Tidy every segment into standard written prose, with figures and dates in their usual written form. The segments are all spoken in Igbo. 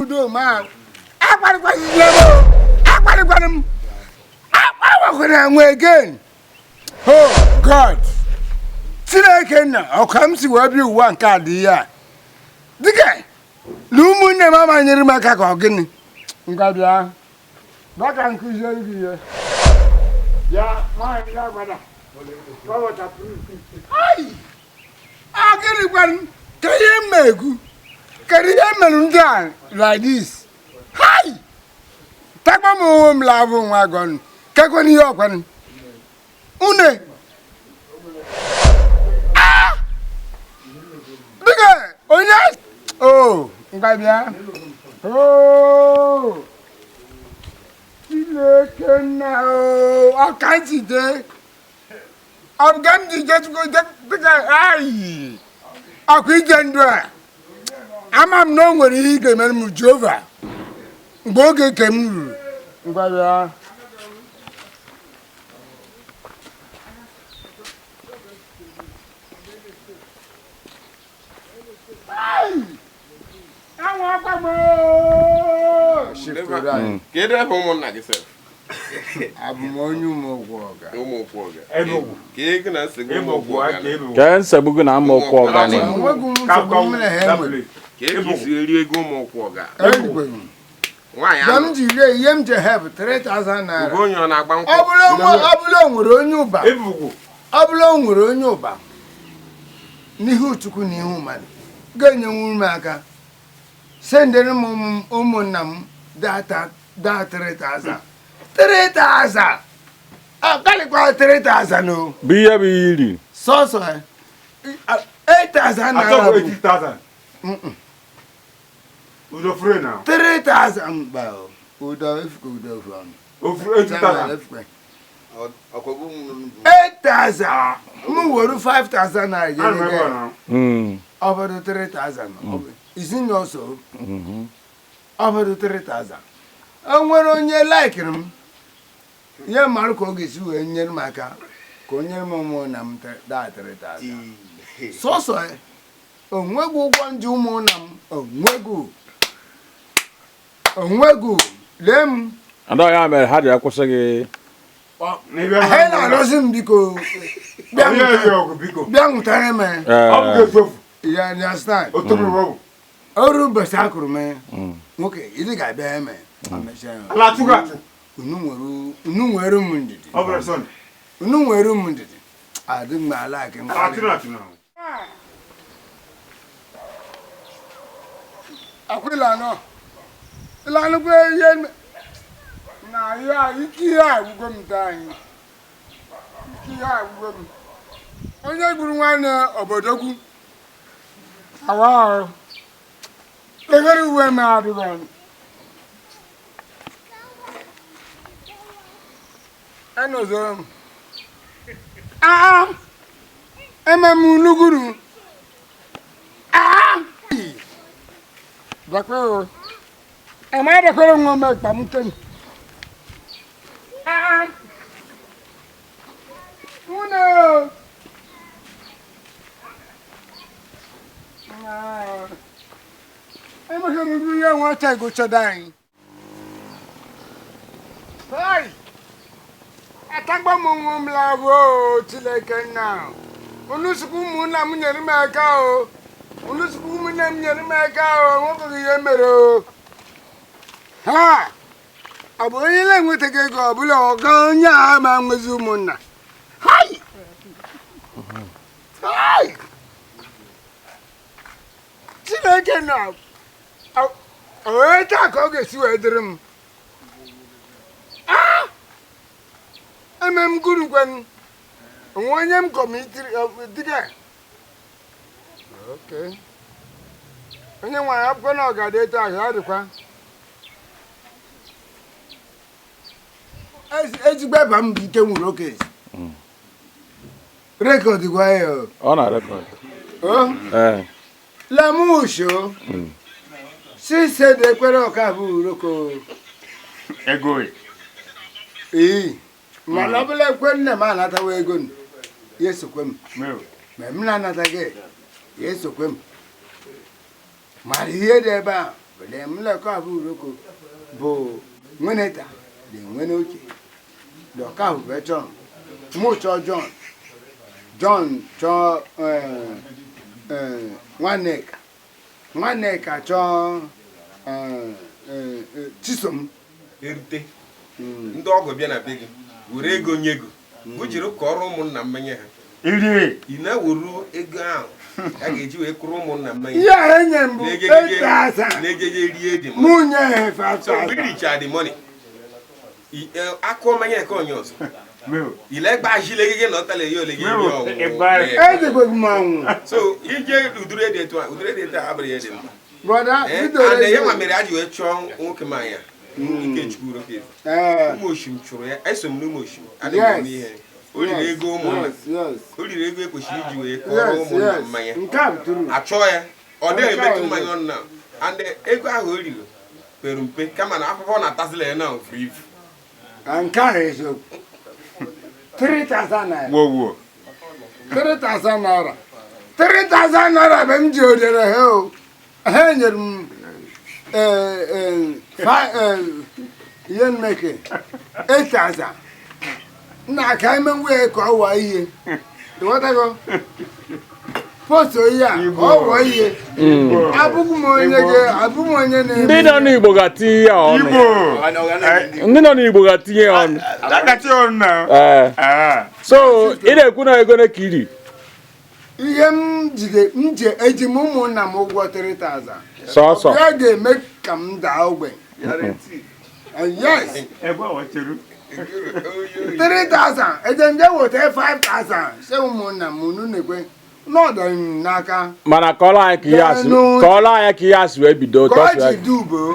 Udo ma akparịkwazila m o. Akparịkwana m. Agbakwara anwa again. Oh God, Chineke nna, ọka m si wee bịa ụwa nke a dị ihe a dịka na ụmụnne m amanyere m aka ka ọ gịnị. Ngwa, bịa bịa ka m kụziere gị ihe. Bịa, nwaanyị ga-agbada. Ai! Ọ gịnị gwanụ ka ihe m egwu? Kedu ihe mere ndị a like this? Hai! Takwa m onwe m labụ nwa gọnụ. Kekwana ihe ọkwanụ. Une! Ah! Dịka onye. Oh, ngwa bịa. Oh! Chineke nna o, ọka njide. Ọ bụ ka m ji jetuko dịka ayi ọkwa ije ndụ a, ama m na o nwere ihe ị ga-emere m, Jehova, mgbe oge nke m ruru. Ngwa bịa. Ai! Anwụ akwa m ooo! Kedu ebe ụmụnna gị sef? Abụ m onye ụmụ ọga. Ụmụ ụkwụ ọga. Enugu. Ka ego na nsogbu ụmụ ụkwụ ọga na. Kee nsogbu gị na ama ụkwụ ọga ni? Enweghị m nsogbu m na ha enwere. Ka ego isi eri ego ụmụ ụkwụ ọga. Erikweghị m. Nwaanyị Mgbe m ahụ ji rie ihe m ji help 3000 naira. Ugo onye ọ na-agba nkwụ. Ọ bụrụ o nwere onye ụba, Ebugu. ọ bụrụ o nwere onye ụba n'ihu Chukwu na ihu mmadụ ga-enyenwu m aka, sendere m ụmụnna m data da 3000 3000, akarịkwa 3000 o. Bụ ihe bụ ihe iri. Sọsọ 8000 naira. Achọghị bụ 80,000. Udo free now. 3000 mba o. Udo efuke, udo efu ọnụ. Ofuru 80,000. 8000, m were 5000 naira Ana m jere ebe gị. a now. Ọ bụrụ 3000, isi nye ọsọ ọ bụrụ 3000. O nwere onye laikiri m ya mara ka ọ ga-esi wee nyere m aka, ka o nyere m ụmụnna m da 3000 sọsọ ya. Onweghị ụgwọ nji ụmụnna m, onweghị, onweghị. Lee m. Ada ya mere ha ji akwụsị gị. N'ebe Ha na-arịọzi m, biko bịa. Onye eri ọgụ, biko. Bịa nwụtara m ya. Ọ bụ ga-efofu. Ya understand? Otobiri ọgwụ. Ọrụ ụbọchị akụrụ m ya, nwoke ịdị ga-abịa eme emechaa ya. Ala achụghị achụ. Unu nwere m ndidi. Ọ bụrụ sọn. Unu nwere m ndidi, adị m ala akị. Ala achụrụ achụ now. Akwa ịlanọ ịlanụkwa ihe na ya ike ihe agwụgo m taa anyị, ike ihe agwụgo m. Onye gburu nwanne obodogwu awa ahụ legoro uwe m adịghị ọnụ. Anọzoro m aa eme m unuguru aa bịakwa o ama dakwara nwa m ekpa m kenu aa nwunye o. Ah. Emekere ihe nwata egochado anyị. Hey! Atagba m onwe m labụ o. Chineke nna, unu sịkwa ụmụnna m nyere m aka o, unu sịkwa ụmụnne m nyere m aka o. Nwebeghị ihe mere o. Ha ọ bụ onye na-enwetaghị ego ọbụla ọga onye a ma nwezi ụmụnna. Hai! Hai! Chineke na onye taa ka ọ ga-esi wee dịrị m. Ah! Eme m guru kwanụ onwe onye m kọmitiri dịka okay. Onye nwere akwụkwọ na ọ ga-adị etu ahụ ya dịkwa. Ezigbo ebe m bụ ike nwere oke record gwa ya o. Ọ na record. O? Ee. Lamusho sise de ekwere ọka bụ uroko. Ego. Ee, mana ọ bụla ekwe nne m anatawa ego m, ya esokwe m. Mere. Ma m na-anataghị, ya esokwe m. Mara ihe dị ebe a. Bele m lekọ abụ uroko bụ nweneta dị nwene oche dọka bụ chọọ mụ chọọ John. John chọọ Nwaneka. Nwaneka chọọ Chisom. Erute ndị ọgọ bịa na be gị were ego nye ego bụ jiri kọrọ ụmụnna mmanya ha. Iri. Ị na-eweru ego ahụ a ga-eji wee kụrụ ụmụnna mmanya. Ihe a enye m bụ 8,000. Na-ejeje rie dị Mụ nye ha so mgbe 5,000. iricha the money, akụọ mmanya nke onye ọzọ ile gbazile gị na ọtala ya ole gị eri ọnwụ. Ejikweghị m ọnwụ. So ije udiri ede etu a, udiri ede etu a abụrụ ya dị mma. Brother, And ya nwa mere a ji wee chọọ nwoke m anya Ikechukwu Uroka. Ụmụ oshim chụrụ ya, eso m n'ụmụ oshim adịghị m ihe. O riri ego ụmụnna, o riri ego ekwesịrị iji wee kọrọ ụmụnna mmanya. Achọ ya, ọ dịghị emetụ mmanya ọnụ na and ego ahụ o riri pere mpe, kama na afụfụ ọ na-atazila ya na ofuru ifu. Nke ahụ eziokwu. 3,000 naira. Wo. 3,000 naira. 3,000 naira bụ m ji orere ha o. Ha nyere m ihe mmeke 8,000. Nna aka ime nwunye ka ọ wụọ ihe. Ịghọtago? Posto ihe a, ọ wụọ ihe. Abụghị m onye abụghị m onye na-eme. Ndị nọ n'Igbo ga-atinye ya ọnụ. Ndị nọ n'Igbo ga-atinye ya ọnụ. Ee. So ị na-ekwu na ego ka iri? Ihe m jide m je eji m ụmụnna m ụgwọ 3,000. Sọsọ. Ya ga-eme ka m daa ogbenye. Yes. 3,000. Eje m je weta 5,000. Sị ụmụnna m unu na-ekwe n'ọdọ m n'aka. Mana kọọrọ anyị ka ihe asị wee bido. Ka ọ ji dubo.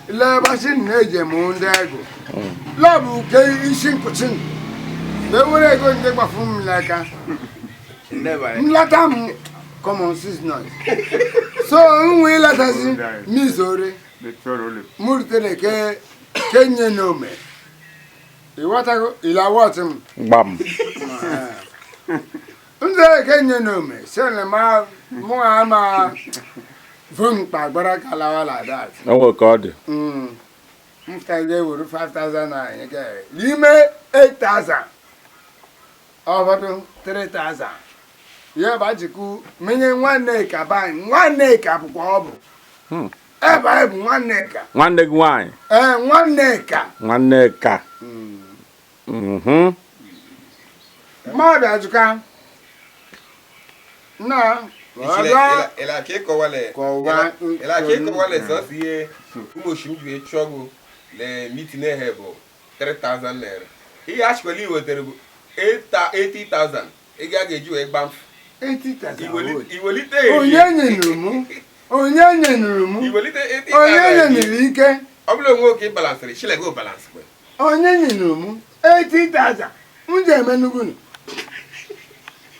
Lebasị na-eje m ndị ego. Lọbụ ke isi nkụchi mgbe were ego ndị gbafu m n'aka. Nlata m common six noise. So m wee latazi mizore m rutere ke kenye n'ome. Ịghọtago ilawọtị m. Gbam. Ndị kenye n'ome sịrị ma mụ ama vumkpa gbara kalawa like that. O nwere ka ọ dị. M ka ga-ewere 5,000 naira nye ka n'ime 8,000 ọfọdụ 3,000. Ya bụ ajikwu menye nwanne ka ba nwanne ka bụkwa ọ bụ. Ebe anyị bụ nwanne ka. Nwanne gị nwaanyị. Ee, nwanne ka. Nwanne ka. Mmadụ ajụka. Na ịkọwale sọsọ ihe ụmụ oshim ji wee chụọ gị na mitin ehe bụ 3,000 naira. Ihe achịkwala i wetara bụ 80,000 ego a ga-eji wee gba mfu. 80,000. Iwelite Onye nyenuru m? Onye nyenuru m? Onye nyenuru ike? Ọ bụrụ onwe oke balansịrị, chilego balansị kwe. Onye nyenuru m 80,000. M ji eme nnukwu.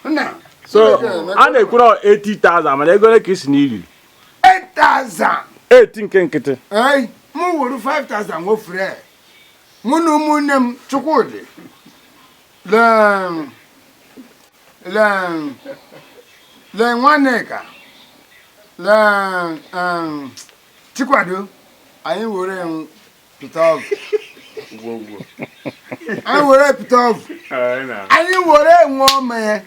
Nna. So a na-ekwu na 80,000 mana ego ole ka isi na iri? 8,000. 8 nke nkịtị. Ee, m wuru 5,000 nwofere. Mụ na ụmụnne m Chukwudị. Le Nwaneka. Le Chikwado. Anyị were pịta ọgụ. Anyị were pịta ọgụ. Anyị were ṅụọ mmanya.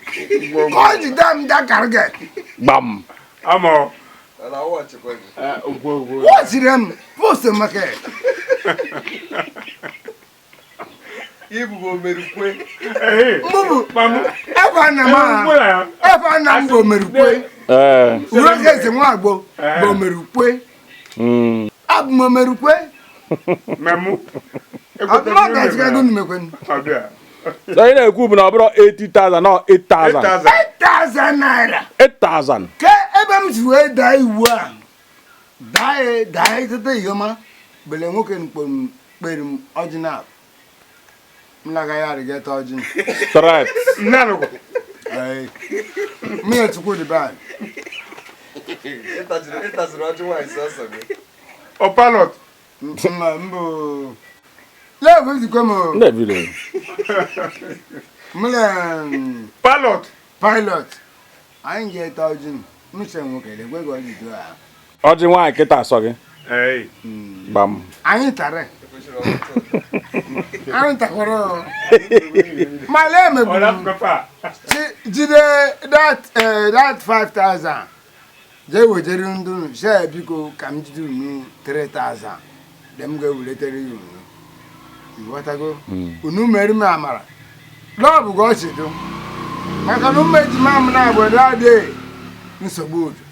Ka ọ jide m dakara gị. Gbam. Amọ. Wọchiri m post maka ya. Ibubo merukwe. Mbụ ebe nna m ebe nna m bụ omerukwe. Uroka eze Nwagbo bụ omerukwe. Abụ m omerukwe. So ị na-ekwu bụ na ọ bụrụ 80,000 nọ 8,000. 8,000 naira. 8,000. Ke ebe m si wee daa iwu a daa tete ihoma bele nwoke kpere m ọjị na m laga ya arịgata ọjị. Straight. Mmiri Chukwu dị bad. Ọ pilot. Mbụ. Lẹ́ẹ̀kọ́ ti kọ́ mọ̀. Ndị video. Mle. Pilot. Pilot. Anyị ga-eta ọjị m sị nwoke lekwe ka ọ ji doo ha. Ọjị nwaanyị kịta asọ gị. Gbam. Anyị tara, anyị takwara o. Ma lee, emegburu m. Jide that 5000 jee wejere ndụ sie, biko, ka m jide unu 3000 de m ga-ewuletere ya unu. Ịghọtago? Unu mere m amara lọbụ ka ọ si dụ, maka na ụmụ ejima m na-agba adị nsogbu udo,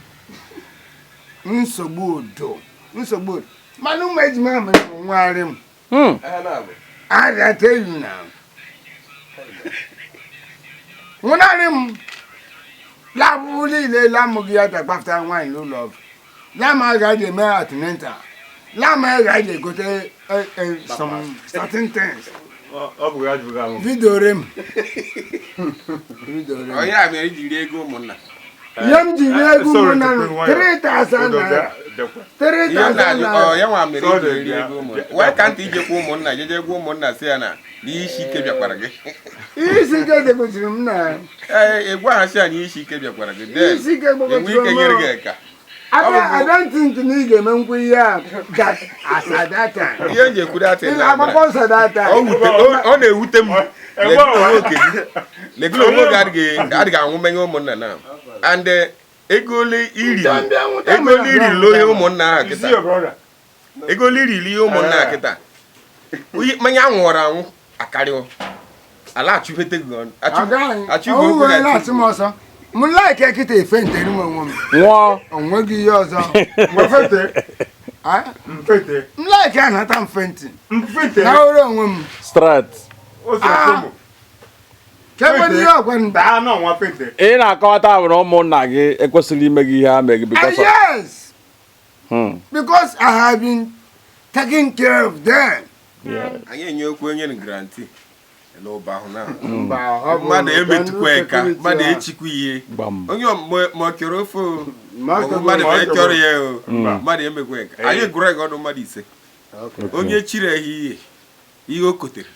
nsogbu udo, nsogbu udo, mana ụmụ ejima m nwegharị m. I tell you now. Nwụnarị m labụ niile lamụghị ya dagbafta nwaanyị n'ụlọ ọgwụ, lama agaghị eme antenatal, lama agaghị egote some certain things. Ọ bụ ya jụrụ ahụ. Vidore m, vidore m. Onye a mere iji rie ego ụmụnna? Ihe m ji rie ego ụmụnna, 3000 naira. Ihe m 3000 na-ajụ ọ naira. ya nwa mere Sorry, iji rie ego ụmụnna. Why can't ijekwa ụmụnna, jeje gwa ụmụnna sị ya na ihe isi ike bịakwara gị? Isi ike degosiri m na Ee, ị gwa ha sị ya na ihe isi ike bịakwara gị, then isi ike enwe gbagotiri ike nyere m. gị eka. I don't think na ị ga-eme nkwu ihe a that as at that time. Ihe m ji ekwu that Ị na-agbakọ nsọ that time. Ọ na-ewute m. Legolo onwe gị, adịghị anwụ menye ụmụnna na and ego ole iriri, ego ole iriri onye ụmụnna ahụ You see kịta. your brother. Ego ole iriri ihe ụmụnna ahụ kịta. Mmanya anwụrụ anwụ akarịọ ala achụfete gị ọnụ. Agaghị. Achụgo okwu. Ọwụwa na na-asị m ọsọ. M like kịta efe ntere m onwe m. Nwụọ. Onweghị ihe ọzọ. Mfete. Ah? Mfete. M like anata m fainting. Mfete. Na ọrụ onwe m. Straight. O si akụmụ. Kekwe ihe ọgwa m. Daa náà wọn fete. Ị na-akọwata bụ na ụmụnna gị ekwesịrị ime gị ihe ha mee gị Ah, because of yes. Because I have been taking care of them. Anyị enye okwu onye guarantee n'ụba ahụ na Mba, ọ bụ mmadụ emetụkwa eka security mmadụ a. echikwa ihe Gbam. onye ma ọ chọrọ ofe o, Ma ma ọ bụ mmadụ ma ọ ma chọrọ ya o, Mba. mmadụ emekwa eka. Anyị gụrụ ego ọnụ mmadụ 5. Onye chiri ya ihe o kotere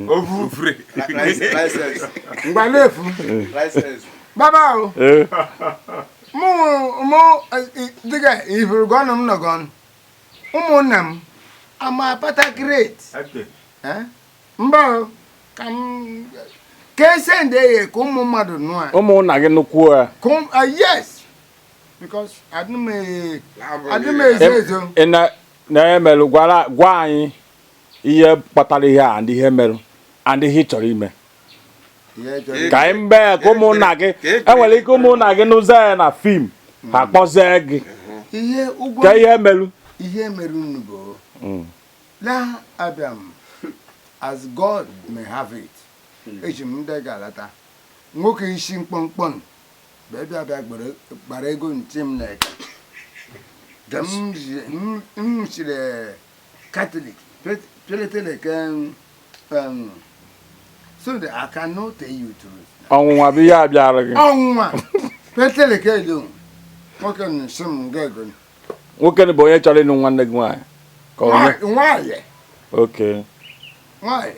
Ofu. ofure. License. Ngwa na-efu. License. Baba o. Ee. Mụ dịka ifuru gọnụ m nọgọn. Ụmụnna m ama apata great. Ate. Eh? Mba o, ka m ka ese nde ya ka ụmụ mmadụ nụ a. Ụmụnna gị nụkwuo ya. Ka yes. Because adị m adị m ezo ezo. Ị na-emelụ gwara gwa anyị ihe kpatara ihe a and ihe merụ and ihe ị chọrọ ime. Ihe chọrọ. Ka anyị mgbe ya ka ụmụnna gị enwere ike ụmụnna gị nụzie ya na film, ha kpọzie gị. Ihe ụgwọ. Ka ihe merụ. Ihe mere unu bụ la abịa m as God may have it. Eji m ndị ga-alata nwoke isi mkpọmkpọ bịa bịa bịa gbara ego ntị m na-eke ka m siri Catholic peleteleke so that I cannot tell you truth. Ọnwụnwa bụ ihe a bịara gị. Ọnwụnwa peteleke elo nwoke nsị m ga ego. Nwoke bụ onye chọrọ ịnụ nwanne gị nwaanyị ka onye? Nwaanyị. Oke. Nwaanyị,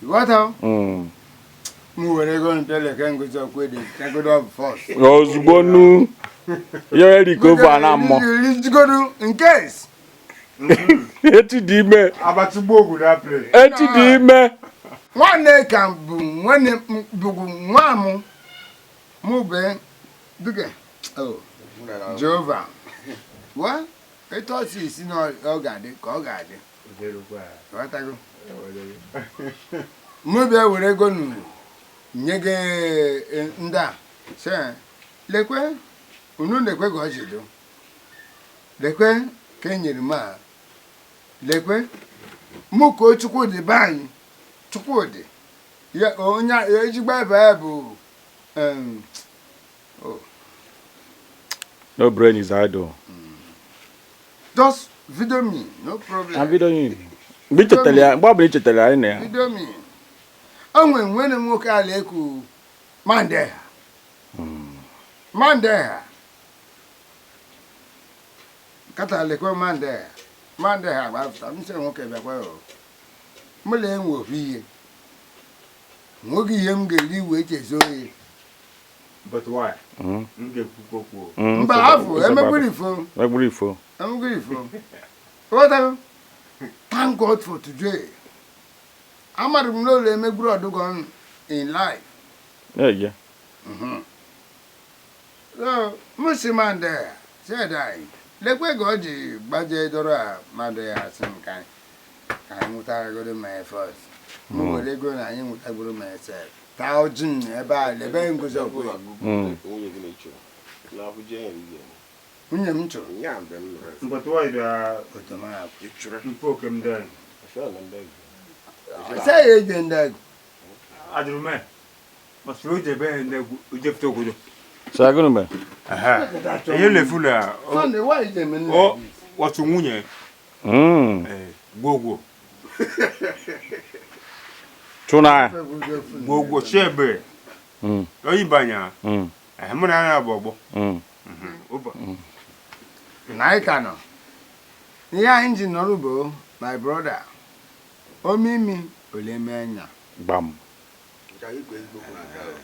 ịghọta? M were ego mpeleke ngụzi ọkwa ede tegodo of first. Ozugbo nu ihe erika ofe a na mmụọ. Rijigodo in case. Echi dị ime. Abatụgbu ogwu that place. Echi dị ime. Nwanne ka bụ nwanne m bụgbu nwa m mụ bụ dịka oh, Jehova wa etu ọ si esi na ọ ga-adị ka ọ ga-adị. Ghọtago? Mụ bịa were ego nụ nye gị ndị a sị lekwe unu, lekwe ka ọ si dị, lekwe ka e nyere m a, lekwe mụ ka o Chukwudị be anyị Chukwudị ya onye ezigbo ebe ya bụ oh, No brain is idle. Just video me, no problem. Na video yìí mgbe ị chetara ya, mgbe ọbụla ị chetara anyị na ya. Video me. O nwere nwere nwoke ala ekwu Mandela Mandela kata lekwe Mandela Mandela gbapụta m sị nwoke bịakwa o mụ na enwe ofu ihe nwoke ihe m ga-eri wee chezo ya. But why? M ga-ekwukwa okwu. Mba afọ emegburu ifo. Emegburu ifo. Emegburu ifo. Ghọtago? Thank God for today. Amara m n'ụlọ emegburu ọdụgọ in life. Yeah. So, mụ si ma ndị said anyị lekwe ka ọ ji gbaje dọrọ a mmadụ ya asị m ka anyị nwụtaragodo ma first. M were ego na anyị nwụtagoro ma sef. Taa ọjị m ebe a lebe nguzo ọbụla. Nwunye gị na-echuru. N'afọ ji enyi gị. Nwunye m chụrụ. Nya mgbe m nụrụ. But why the Otomaku. Echuru. mfe oke m dị? Afọ na ndị Sị ya eje ndị agụ. Ajụrụ m. Masịrị o jebe ndị egwu ojefute obodo. Sagunu me. Ihe na-efu na Sunday, why you dey mean o like this? otu nwunye gwogwo Chuna. gwogwo chebe oyibanya mụ na ya bụ ọgbọ. Ụba. Na anyị ka nọ. Ihe anyị ji nọrọ bụ my brother. Omimi oleme anya. Gbam. Nke anyị kwe ezigbo okwu na nke ahụ.